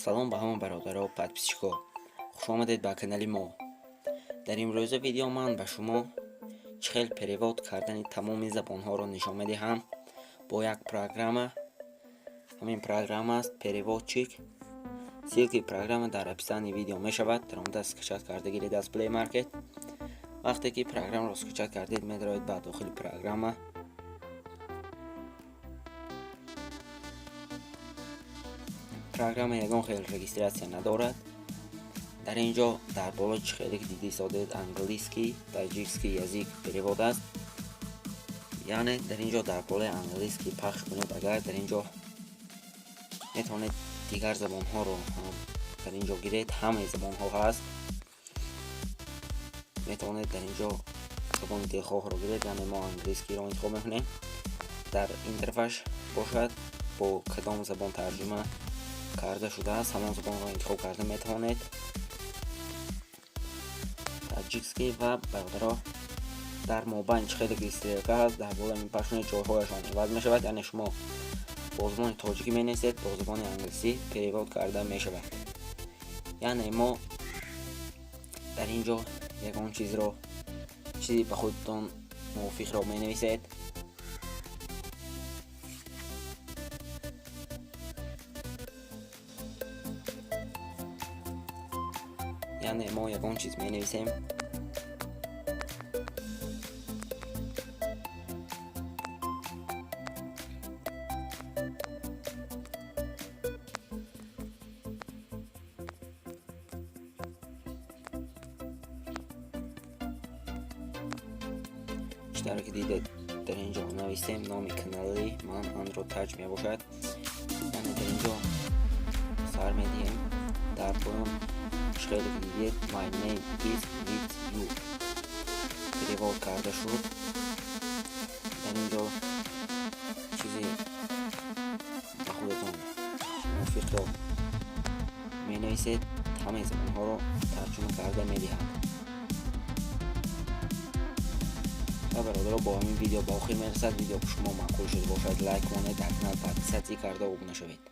Салом ба ҳама бародаро, подписчико. Хуш омадед ба канали мо. Дар имрӯза видео ман ба шумо чӣ хел перевод кардани тамоми забонҳоро нишон медиҳам бо як программа. Ҳамин программа аст переводчик. Ссылки программа дар описании видео мешавад. Даромада скачать карда гиред аз Play Market. Вақте ки программаро скачать кардед, медароед ба дохили программа. Программа ягон хел регистрация надорад. Дар ин ҷо дар боло чӣ хеле ки дида истодед, английский, таджикский язык перевод аст. Яъне дар ин ҷо дар болои английский пахш кунед, агар дар ин ҷо метавонед дигар забонҳоро ҳам дар ин ҷо гиред, ҳамаи забонҳо ҳаст. Метавонед дар ин ҷо забони дилхоҳро гиред, яъне мо английскийро интихоб мекунем. Дар интерфаш бошад, бо кадом забон тарҷума карда шудааст, ҳамон забонро интихоб карда метавонед. Таджикский ва бародаро, дар мобайн чӣ хеле ки стрелка ҳаст, дар болои мепахшонед, ҷойҳояшон иваз мешавад. Яъне шумо бо забони тоҷикӣ менависед, бо забони англисӣ перевод карда мешавад. Яъне мо дар ин ҷо ягон чизро, чизи ба худтон мувофиқро менависед. Яъне мо ягон чиз менависем. Чӣ тавре ки дидед, дар ин ҷо нависем, номи канали ман Андро Таҷ мебошад. Яъне дар ин ҷо сар медиҳем. Дар поён чӣ хеле ки дидед, my name is with you перевод карда шуд. Дар ин ҷо чизе ба худатон мувофиқро менависед, ҳамаи забонҳоро тарҷума карда медиҳад. Ва бародаро, бо ҳамин видео ба охир мерасад. Видео шумо маъқул шуда бошад, лайк монед, дар канал подписаться карда обуна шавед.